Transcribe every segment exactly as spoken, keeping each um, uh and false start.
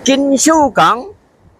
經書講，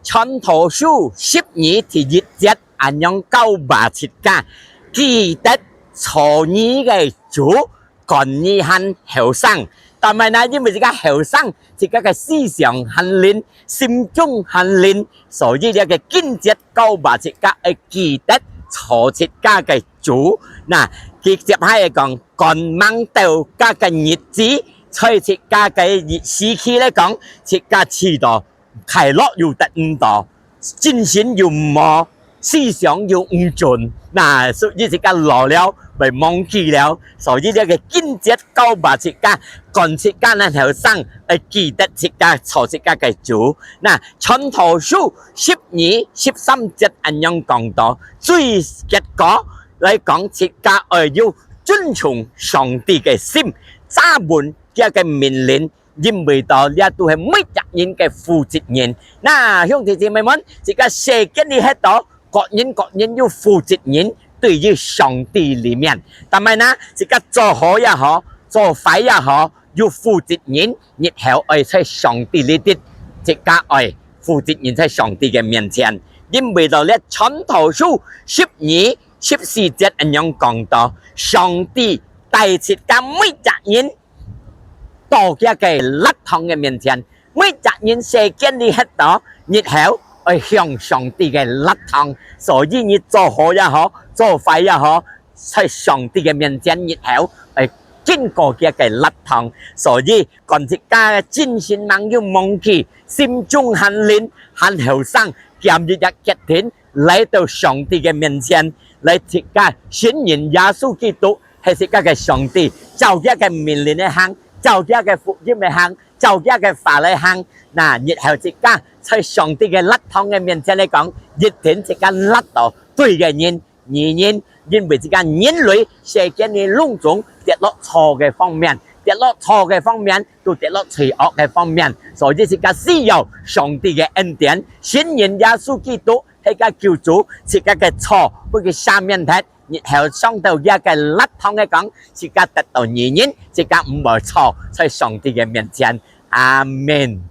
傳道書十二第一節恁樣教化自家，記得初二个主，管你還後生。但係呢，因為自家後生，自家个思想還靈，心中還靈，所以這个經節教化自家愛記得初自家个主。那，佢接下來講，管吂到家个日子，在自家个時期來講，自家知道 快樂又得毋到，精神又無，思想又毋準。那，所以自家老了，會忘記了。所以這个經節教化自家，管自家還後生，愛記得自家初自家个主。那，傳道書十二、十三節恁樣講到，最結果來講，自家愛有遵從上帝个心，揸穩厥个命令， 因為到這都係每隻人个負責任。那，兄弟姊妹們，自家世間裡歇到，各人各人有負責任，對於上帝裡面。但係呢，自家做好也好，做壞也好，有負責任，日後愛在上帝裡底，自家愛負責任在上帝个面前。因為到這傳道書十二、十四節恁樣講到，上帝帶自家每隻人 到厥个立堂个面前，每隻人世間裡歇到，日後愛向上帝个立堂。所以你做好也好，做壞也好，在上帝个面前，日後愛經過厥个立堂。所以，管自家个精神吂有忘記，心中還靈，還後生，今日也決定來到上帝个面前，來自家承認耶穌基督 係自家个上帝，照厥个命令來行，照厥个福音來行，照厥个話來行。那，日後自家在上帝个立堂个面前來講，一定自家立到對个人，義人，因為自家人類世間裡攏總跌落錯个方面，跌落錯个方面，都跌落罪惡个方面，所以自家需要上帝个恩典，承認耶穌基督係个救主，自家个錯，分佢赦免忒， 日後上到厥个立堂个講，自家得到義人，自家毋會錯，在上帝个面前。阿們。